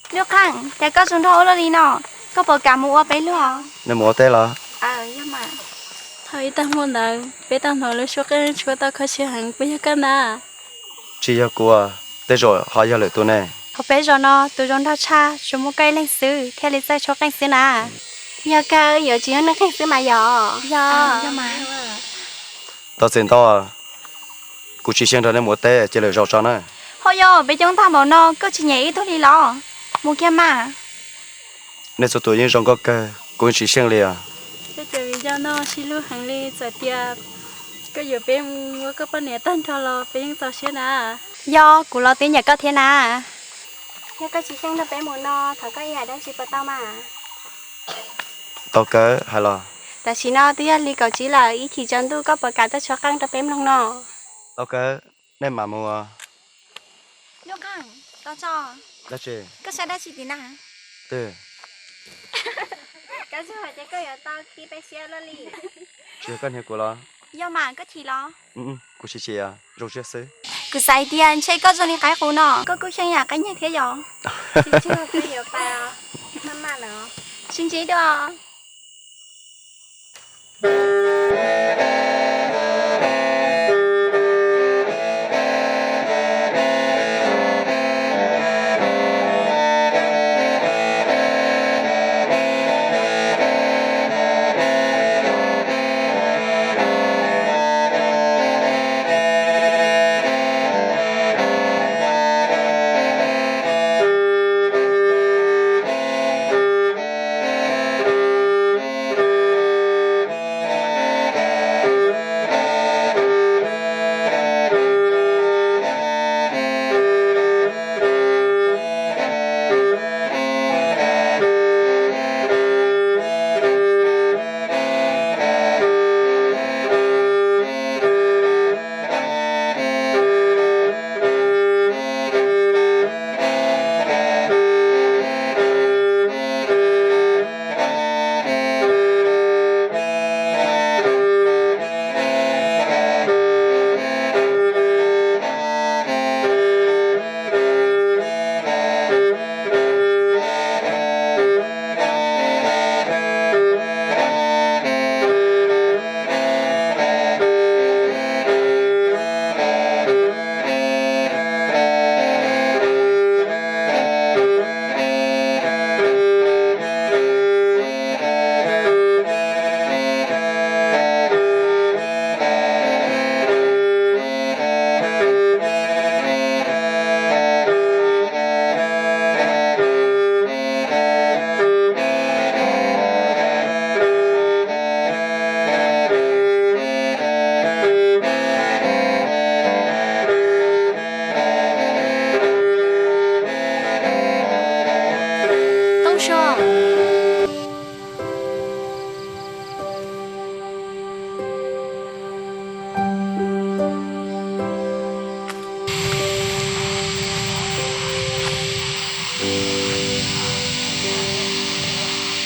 Lub Qeej, cas koj zoo nraug ua luaj li no? Koj puas kam mus ua peb luag? Nej mus ua teb los? Thaum ib tag hmo ntawd peb tau hnov lub suab qeej tshuab tau kho siab heev, puas yog koj na? Tsis yog kuv, tej zaum ho yog lwm tus ne. Hauv peb zos no tus zoo nraug tshaj tsuas muaj koj ib leeg xwb thiaj li txawj tshuab qeej xwb na. Yog kawg, yuav tsis yog neeg qeej xwb mas yog. Yog. Tau txiv ntau, kuv tsis xyeej nrog nej mus ua teb, cia lwm zaus tso na. Ho yog peb coob tag npaum no koj tsis nyiam ib tug li los? Mus kiag mas. Nej txhua tus yeej zoo nkauj kawg, kuv yeej tsis xyeej li os. Tej cov viv ncaus no sib hlub heev li, txawm tias koj yuav peb mus ua koj poj niam tag nrho los peb yeej txaus siab na. Yog, kuv los twb nyiam koj thiab na. Yog koj tsis xyeej nrog peb mus no, thov koj ib yam dab tsi puas tau mas? Tau kawg, hais los. Tam sim no twb yog li kaum tsib lawm, ib chim tsaus ntuj koj puas kam tuaj tshuab qeej rau peb mloog no? Tau kawg, nej mam mus. Lub Qeej, tos tso. Dab tsi? Koj saib dab tsi tim na? Twg? Koj zoo hais tias koj yuav tau khi peb siab luaj li. Tsis yog koj hnia kuv los? Yog mas, koj chim los? Kuv tsis chim, zoo siab xwb. Kuv xav hais tias ntshe koj zoo li qaib qus no, koj kuj xyeej yam qaib nyeg thiab yom. Tsis ntsib dua.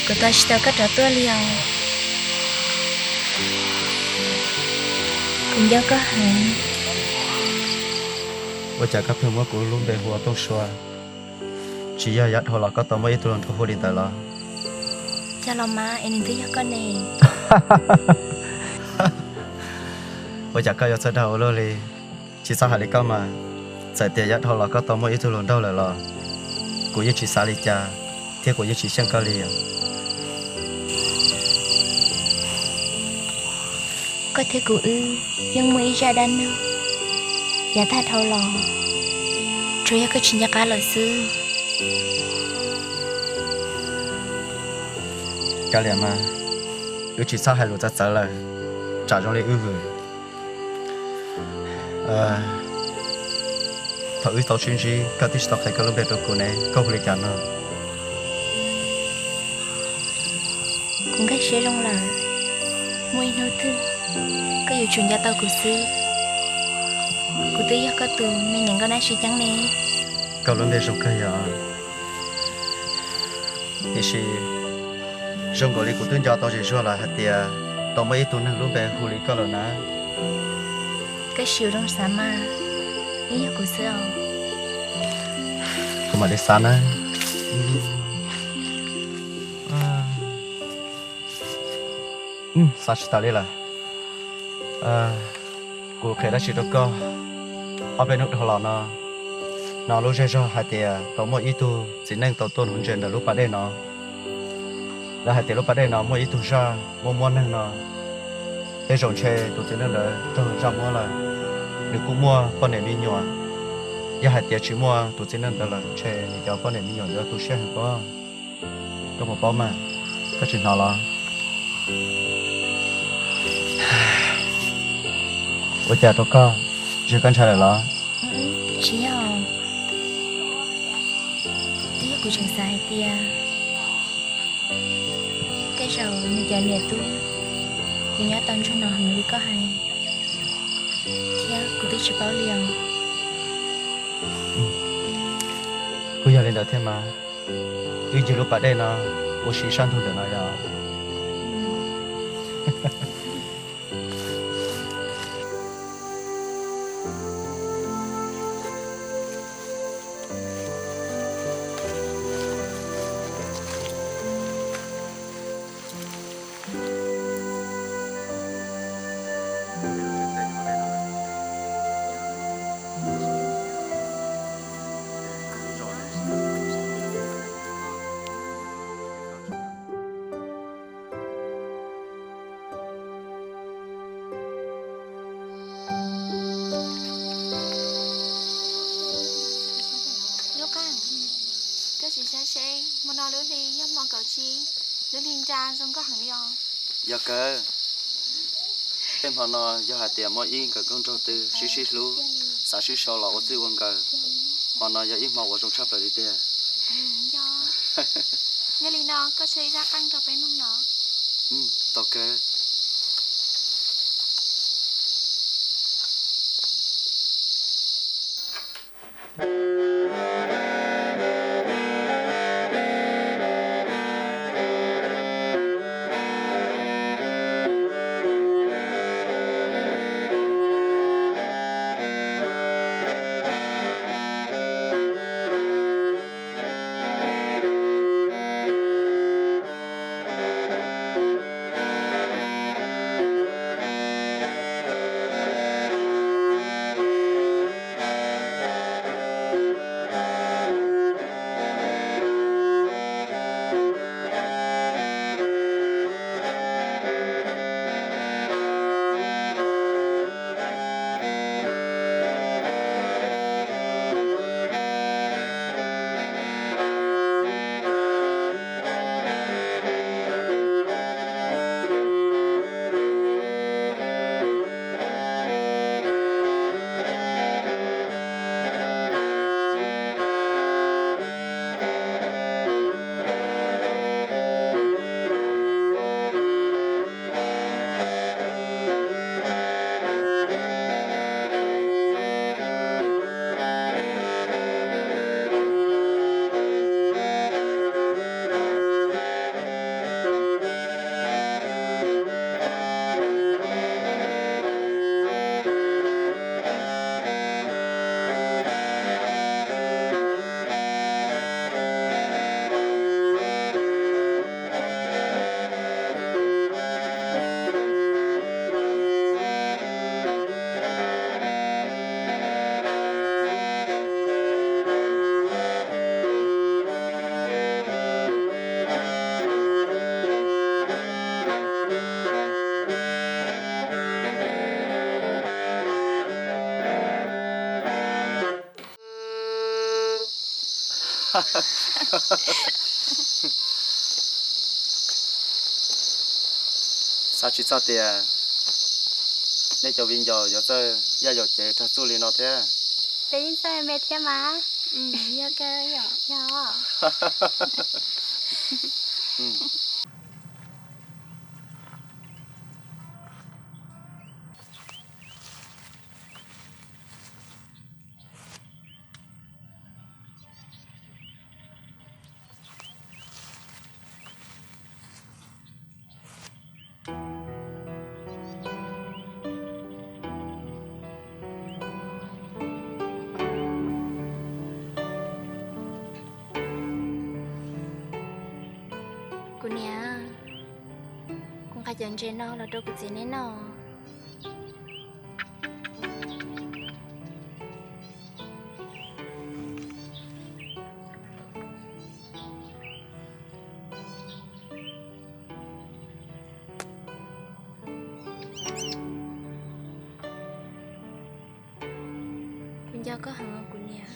Kuv tos tsis tau koj rov tuaj li os. Kuv nco koj heev. Ua cas koj pheej muab kuv lub npe hu ua Tooj Sua? Tsis yog yav dhau los koj tau muaj ib tug hluas nraug hu li ntawd los? Cas los mas es nws twb yog koj ne. Ua cas koj yuav txawj dag ua luaj li? Tsis txhob hais li koj mas. Txawm tias yav dhau los koj tau muaj ib tug hluas nraug lawm los kuv yeej tsis xav li cas, thiab kuv yeej tsis xyeej koj li os. Koj thiab kuv wb yeej muaj ib zaj dab neeg, yav tag dhau los tsuas yog koj tsis nco qab lawm xwb. Kav liam mas, wb tsis txhob hais lus txawv txawv lawm, tsam zoo li wb vwm. Thaum wb tau sib ntsib koj twb tsis tau qhia koj lub npe rau kuv ne, koj hu li cas no? Kuv nkag siab zoo lawm, muaj ib hnub twg koj yuav tsum nco tau kuv xwb. Kuv twb yog koj tus me niam nkauj nab tsis ceeb ne. Koj lub npe zoo kawg yog, tiam sis zoo nkaus li kuv twb nco tau zim zuag lawm hais tias tau muaj ib tug neeg lub npe hu li koj lawm na. Koj sim zoo xav mas, yeej yog kuv xwb os. Kuv mam li xav na. Xav tsis tas li lawm. Kuv qhia dab tsi rau koj? Ob peb hnub dhau los no, hnov lub zej zog hais tias tau muaj ib tug txiv neej tau tuaj nuv ntses ntawm lub pas dej no. Lawv hais tias lub pas dej no muaj ib tug zaj muaj muab neeg no. Tej zaum ntshe tus txiv neej ntawd raug zaj muab lawm. Nws kuj muaj poj niam me nyuam. Yog hais tias tsis muaj tus txiv neej ntawd lawm ntshe nws cov poj niam me nyuam yuav tu siab heev pob. Koj puas paub mas? Koj tsis hnov los? Ua cas rau koj, tsis yog koj ntshai lawm los? Tsis yog. Twb yog kuv tseem xav hais tias tej zaum nws cov niam tub kuv nyob tau ntsuag no heev li koj hais, thiab kuv twb tsis paub li os. Kuj yog li ntawd thiab mas, wb ncig lub pas dej no ua si sab ntug ntawm no yog. Lub qab, koj sim saib seb hmo no lub hli yog hmo kaum tsib, lub hli nra zoo nkauj heev li os. Yog kawg, tej hmo no yog hais tias muaj ib nkawm nkauj nraug twg sib sib hlub, xav sib sau los ua txij ua nkawm, hmo no yog ib hmo uas zoo tshaj plaws li tiag. Yog li no koj tseg ib zaj qeej rau peb mloog yom? Tau kawg. Xav tsis txog tias nej cov viv ncaus yuav txawj yaj yaum cev rag txuj li no thiab. Peb yeej txawj me thiab mas. Yog, Niam, kuv nqa cov ntses no los rau kuv txiv neb noj. Kuv nco koj heev os kuv niam.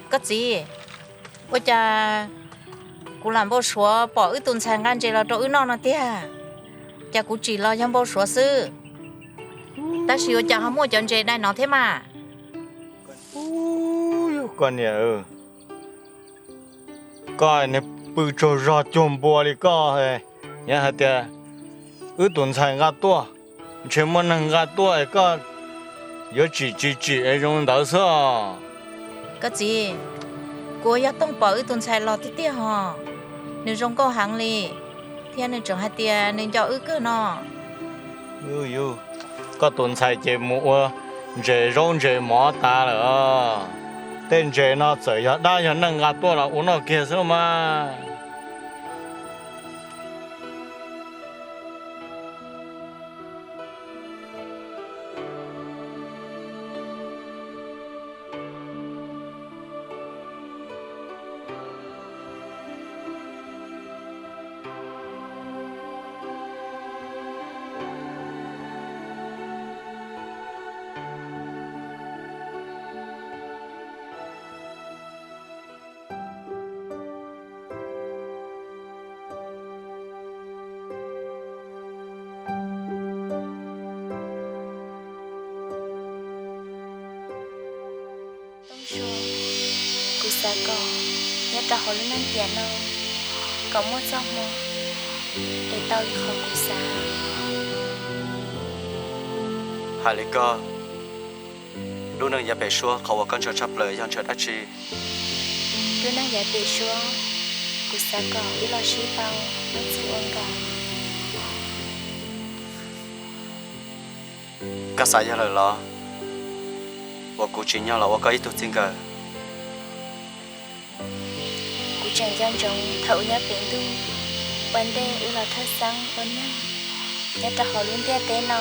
Koj txiv, ua cas kuv lam npau suav pom wb tus ntxhais nqa ntses los rau wb noj no tiag? Cas kuv tsim los yog npau suav xwb, tab sis ua cas ho muaj cov ntses dai no thiab mas? Yog koj niam, koj niag pw tsaug zog cuag npua li koj, yog hais tias wb tus ntxhais nqa tuaj, ntshe muaj neeg nqa tuaj es koj yuav tsim tsis tsim es zoo li ntawd xwb os. Koj txiv, kuv yog toog pom wb tus ntxhais los tiag tiag hos, nws zoo nkauj heev li, thiab nws tseem hais tias nws nco wb kawg no. Koj tus ntxhais ces mus ua ntses zaub ntses mov tas lawm os. Tej ntses no txawm yog dab yog neeg nqa tuaj los ua noj kiag xwb mas. Tooj Sua, kuv xav kom nyob rau hauv lub neej tiam no kom muaj txoj hmoo es tau li qhov kuv xav. Hais li koj, lub neej yav pem suab qhov uas koj ntshaw tshaj plaws yog ntshaw dab tsi? Lub neej yav pem suab, kuv xav kom wb los sib tau, wb txij ua nkawm. Koj xav yog lawm los? Uas kuv tsim nyog los ua koj ib tug txij nkawm. Kuv tseem nco ntsoov thaum uas nyob pem ntuj, ua ntej wb los thawj xeeb ua neeg nyob rau hauv lub ntiaj teb no,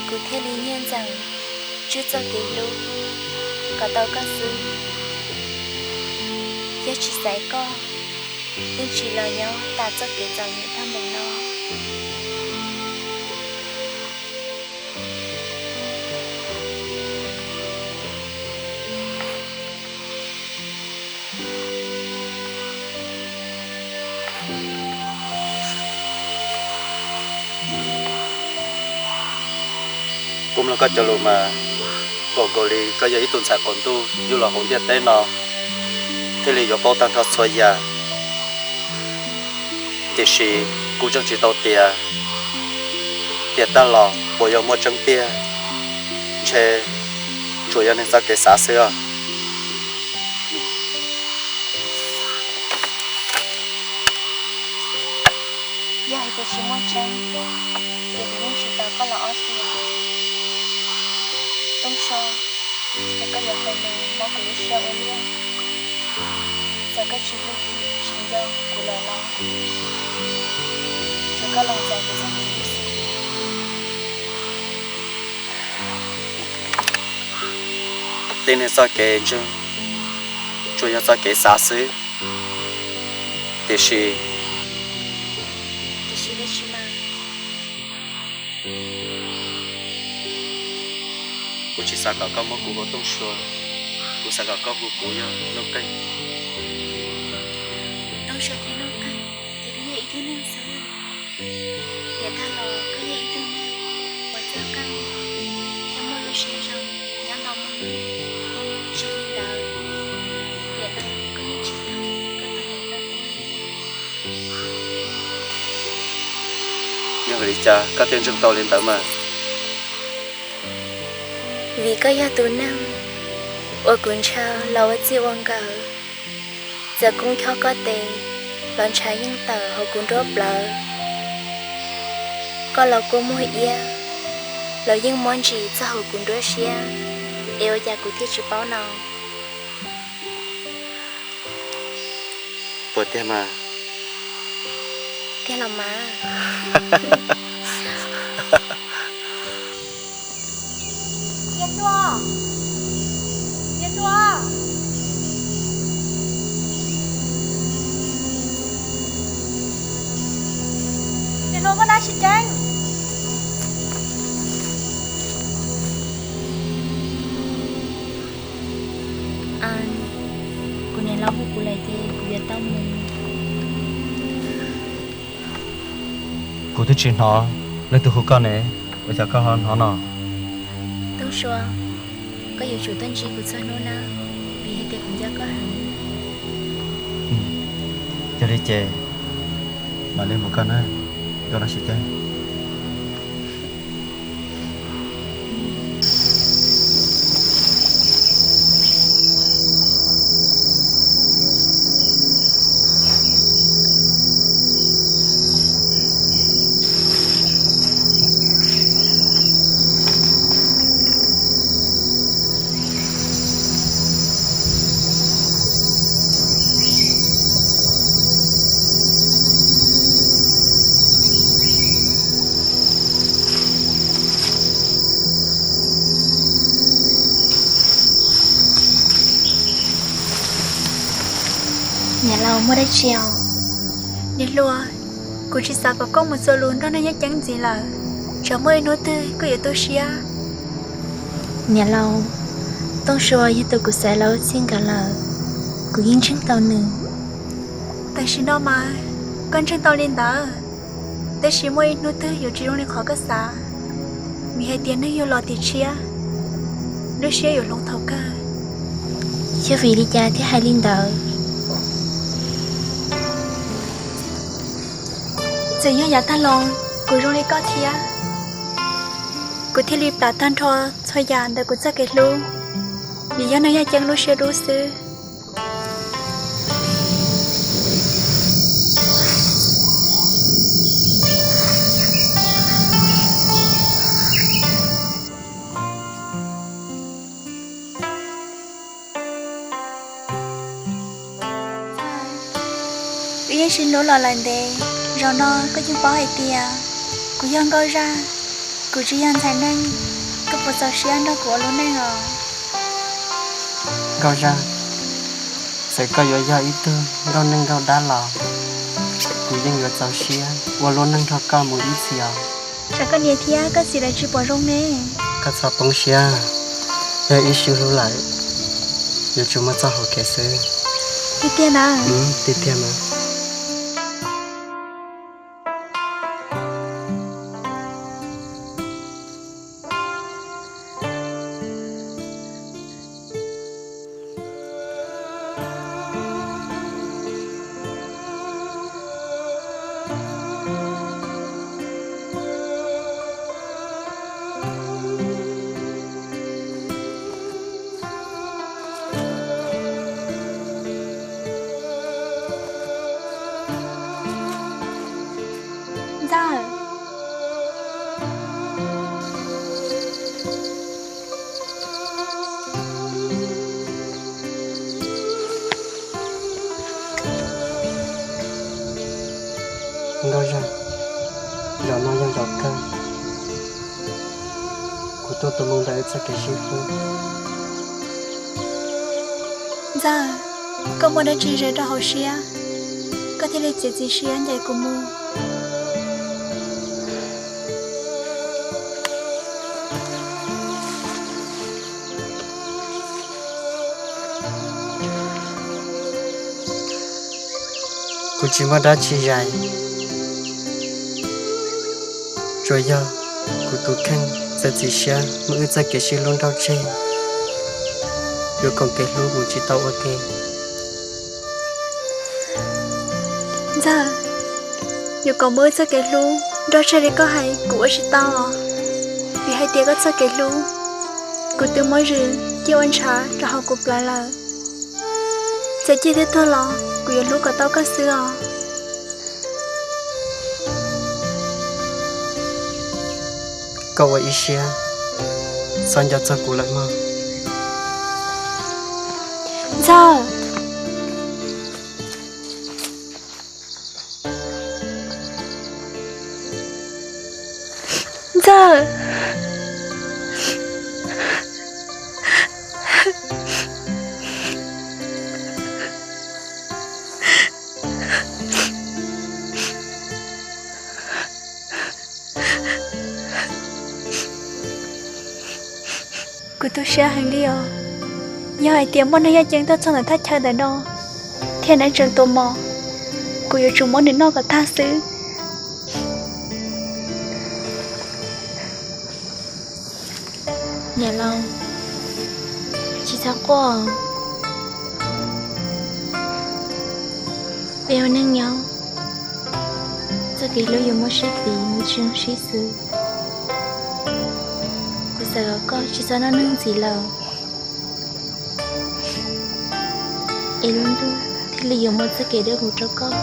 kuv thiaj li nyiag ntxeem tswj txoj kev hlub kom tau koj xwb. Yog tsis xaiv koj, yeej tsis los nyob tas txoj kev txom nyem tag npaum no. Kuv mloog koj cov lus mas, pom nkaus li koj yog ib tug ntxhais qaum ntuj nyob los hauv ntiaj teb no, thiaj li yuav paub tag nrho txhua yam. Tiam sis kuv ntseeg tsis tau tias, tiam tag los puas yuav muaj tseeb tiag, ntshe tsuas yog neeg txoj kev xav xwb os. Yog hais tias tsis muaj tseeb, ces kuv yeej tsis tau koj los ob tiam. Tooj Sua, txawm koj yuav hais lus muab kuv lub siab ua luaj, txawm koj tsis hlub tsis nco kuv lawm los, ces koj los txais kuv txoj kev hlub xwb. Tib neeg txoj kev ntseeg tsuas yog txoj kev xav xwb, tiam sis, tiam sis dab tsi mas? Kuv tsis xav kom koj muab kuv hu Tooj Sua, kuv xav kom koj hu kuv yog Nuj Qeej. Tooj Sua thiab Nuj Qeej ces twb yog ib tug neeg xwb. Tiam tag los koj yog ib tug neeg. Cas koj thiaj ntseeg tau li ntawd mas? Vim koj yog tus neeg uas kuv ntshaw los ua txij ua nkawm, txawm koob chob koj tes los ntshav yeej tawm hauv kuv nruab plawv. Koj los kua muag iab los yeej muab ntsis txog hauv kuv nruab siab, es ua cas kuv thiaj tsis paub no? Puas tiag mas? Tiag los mas. Niam hluas, niam hluas, niam hluas, muaj dab tsi tseeb? Kuv niam laus hu kuv lawm ces kuv yuav tau mus. Kuv twb tsis hnov leej twg hu koj ne, ua cas koj ho hnov no? Tooj Sua, koj yuav tsum tuaj ntsib kuv txhua hnub na, vim hais tias kuv nco koj heev. Yog li ces mam li mus koj na, koj dab tsi thiab? Niam laus, muaj dab tsi os? Niam hluas, kuv tsis xav kom koj mus txuas lus nrog neeg nyob ceeb ntxiv lawm, tsam muaj ib hnub twg koj yuav tu siab. Niam laus, Tooj Sua yog tus kuv xaiv los ua txij nkawm lawm, kuv yeej ntseeg tau nws. Tam sim no mas koj ntseeg tau li ntawd, tab sis muaj ib hnub twg yuav tsis zoo li qhov koj xav, vim hais tias neeg yug los tim tshiab, lub siab yuav hloov thaum kawg. Yog vim li cas thiaj hais li ntawd? Txawm yog yav tag los kuv zoo li koj thiab, kuv thiaj li plam tag nrho txhua yam ntawm kuv txoj kev hlub, vim yog neeg yaj ceeb lub siab dub xwb. Wb yeej sib hlub los lawm ntev, zaum no koj yeej paub hais tias kuv yog Nkauj Zaj, kuv tsis yog ntxhais neej, koj puas txaus siab nrog kuv ua lub neej os? Nkauj Zaj, txawm koj yuav yog ib tug nkauj neej nkauj dab los kuv yeej yuav txaus siab ua lub neej nrog koj mus ib txhis os. Tsam koj niam thiab koj txiv lawv tsis pom zoo ne. Koj txhob poob siab, yog ib sib hlub lawm, yuav tsum muaj txoj hau kev xwb. Tiag tiag na? Tiag tiag mas. Ntxawm. Nkauj Zaj, zaum no yog zaum kawg, kuv tuaj tus mus ntawm wb txoj kev sib hlub. Ntxawm, koj muaj dab tsi ze rau hauv siab, koj thiaj li txiav txim siab ncaim kuv mus? Kuv tsis muaj dab tsi zais, tsuas yog kuv tus kheej txiav txim siab muab wb txoj kev sib hlub nrauj tseg, yuav koom kev hlub mus tsis tau ua ke. Ntxawm, yuav kom muab wb txoj kev hlub Nrog tseg li koj hais kuv ua tsis tau os, vim hais tias koj txoj kev hlub, kuv twb muab zwm ciaj ua ntshav rau hauv kuv plawv lawm. Txawm ciaj thiab tuag los kuv yuav hlub kom tau koj xwb os. Koj ua ib siab, txhob nco txog kuv lawm mog. Ntxawg! Ntxawg! Kuv tu siab heev li os. Yog hais tias muaj neeg yaj ceeb tuaj txog ntawm thaj chaw ntawm no thiab neeb tseem tua mov, kuv yuav tsum muab nws noj kom tag xwb. Niam laus, tsis txhob quaj. Peb ua neej nyob, txoj kev hlub yuav muaj sib tiv mus tsis zoo sib xws. Kuv xav kom koj tsis txhob noj neeg ntxiv lawm, es lub ntuj thiaj li yuav muaj txoj kev dawb huv rau koj.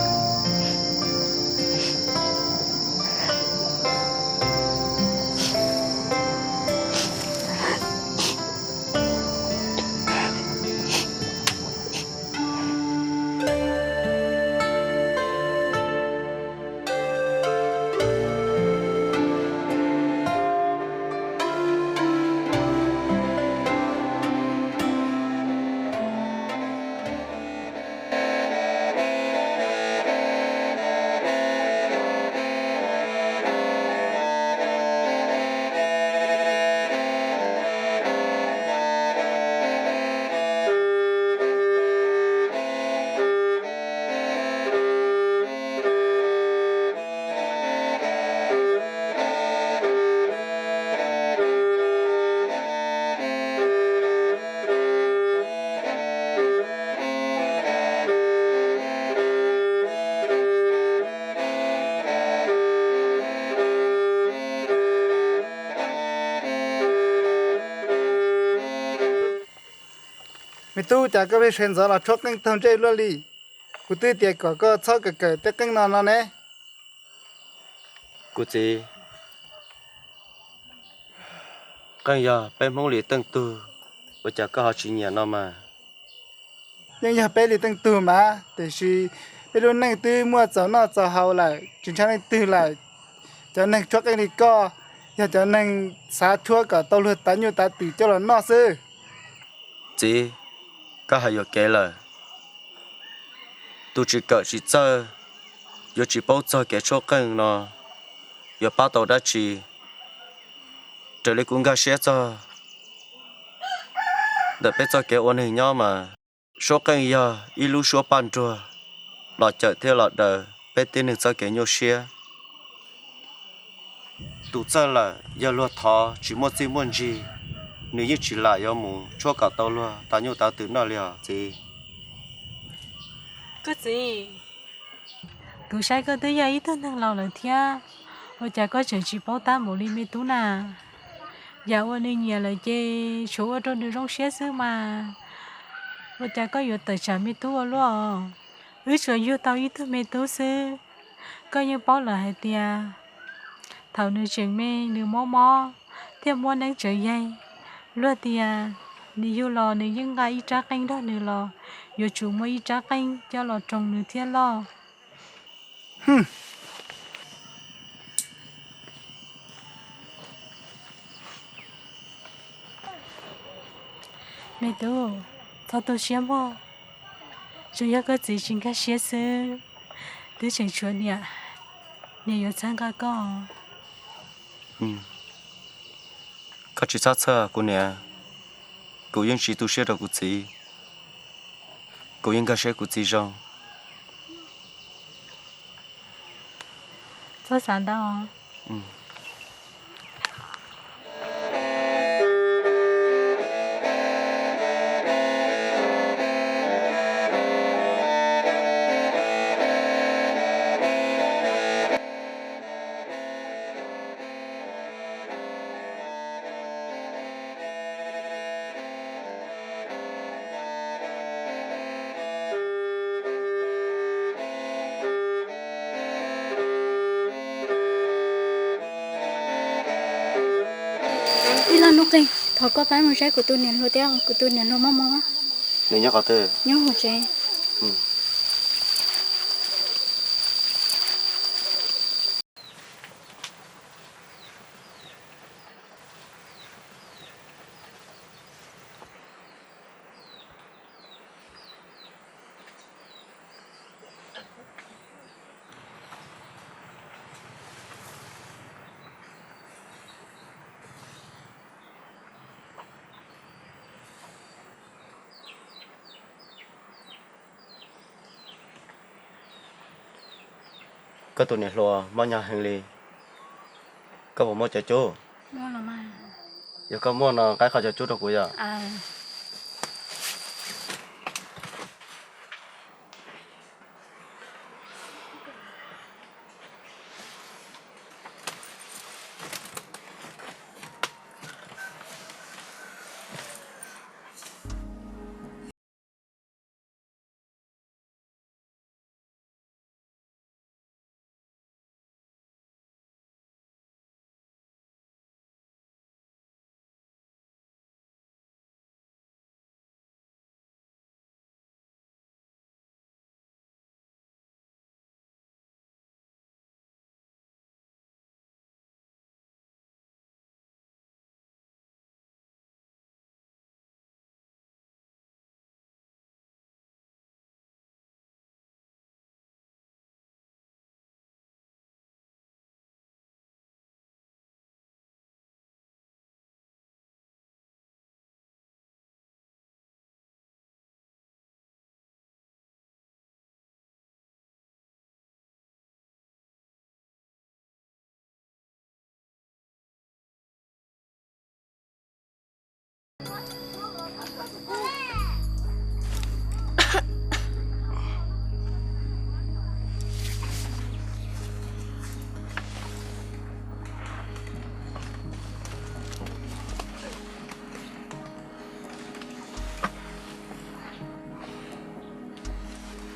Me tub, cas koj pheej sawv ntxov los tshuab qeej taug ntsej luaj li? Kuv twb tias kom koj txhob kawm kawm tej qeej no no ne. Kuv txiv, qeej yog peb Hmoob li teej tug, ua cas koj ho tsis nyiam no mas? Yeej yog peb li teej tug mas, tiam sis peb lub neej twb muaj txaus noj txaus haus lawm, tsis ntshai leej twg lawm. Cov neeg tshuab qeej li koj yog cov neeg xav tshuab kom tau luag tav nyuj tav twm coj los noj xwb. Txiv, koj hais yuam kev lawm. Tus tsis kawm tsis txawj, yuav tsis paub txog kev tshuab qeej no yuav pab tau dab tsi, raws li kuv nkag siab txog ntawm peb txoj kev ua neeg nyob mas, suab qeej yog ib lub suab paj nruag los cawm thiab los daws peb tib neeg txoj kev nyuaj siab. Tus txawj lawm yog luag thov tsis muaj txij muaj ntsig, nws yeej tsis lam yuav mus tshuab kom tau luag tav nyuj tav twm noj li os txiv. Koj txiv, kuv saib koj twb yog ib tug neeg laus lawm thiab, ua cas koj tseem tsis paub tab npaum li me tub na? Yam uas nws nyiam lawm ces tsuas ua rau nws zoo siab xwb mas, ua cas koj yuav tawm tsam me tub ua luaj? Wb tsuas yug tau ib tug me tub xwb, koj yeej paub lawm hais tias thaum nws tseem me nws mob mob thiaj muaj neeb tseem yaig. Luag tias nws yug los nws yeej nqa ib rab qeej nrog nws los, yuav tsum muaj ib rab qeej coj los roos nws thiaj loj. Me tub, txhob tu siab mog. Tsuas yog koj txiv tsis nkag siab xwb, twb tseem tshuav niam, niam yuav txhawb nqa koj. Koj tsis txhob txhawj kuv niam, kuv yeej tsis tu siab rau kuv txiv, kuv yeej nkag siab kuv txiv zoo. Txhob xav ntau. Nuj Qeej, thov koj pab mus saib kuv tus niam hluas thiab, kuv tus niam hluas mob mob. Nws nyob qhov twg? Nyob hauv tsev. Koj tus niam hluas mob nyog heev li, koj puas muaj cov cub? Yog koj muaj no qaib qhov cov cub rau kuv yom.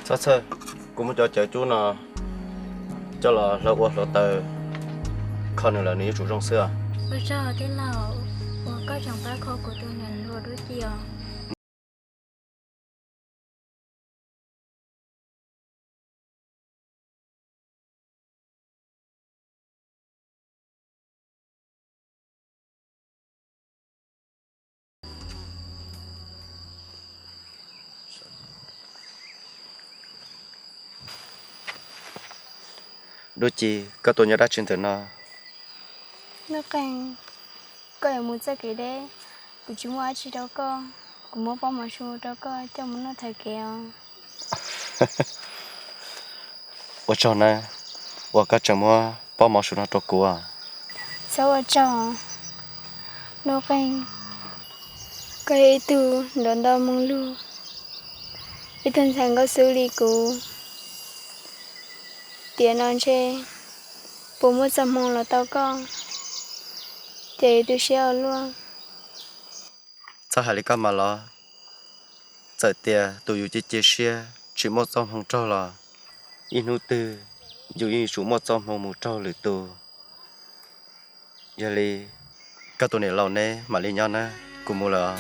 Txhob txhawj, kuv muab cov cawv cub no coj los hlawv ua hluav taws kho nws lawm nws yuav tsum zoo xwb. Ua tsaug tij laug uas koj tseem pab kho kuv tus niam hluas dub ci os. Dub ci, koj tuaj nyob dab tsi ntawm no? Nuj Qeej, koj yuav mus txoj kev deb, kuv tsis muaj dab tsi rau koj, kuv muab pob mov su rau koj coj mus noj thawm kev os. Ua tsaug na, uas koj tseem muab pob mov su no rau kuv. Txhob ua tsaug, Nuj Qeej, koj yog ib tug nrov ntau moo lug, ib tug ntxhais nkauj xwb li kuv. Tiam no ntshe puas muaj txoj hmoo los tau koj, ces tu siab ua luaj. Txhob hais li koj mas los, txawm tias tus yus cia cia siab tsis muaj txoj hmoo raug los, ib hnub twg yus yeej yuav tsum muaj txoj hmoo mus raug lwm tus. Yog li, koj tus niam laus neb mam li nyob na, kuv mus lawm os.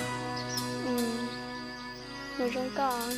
Mus zoo koj.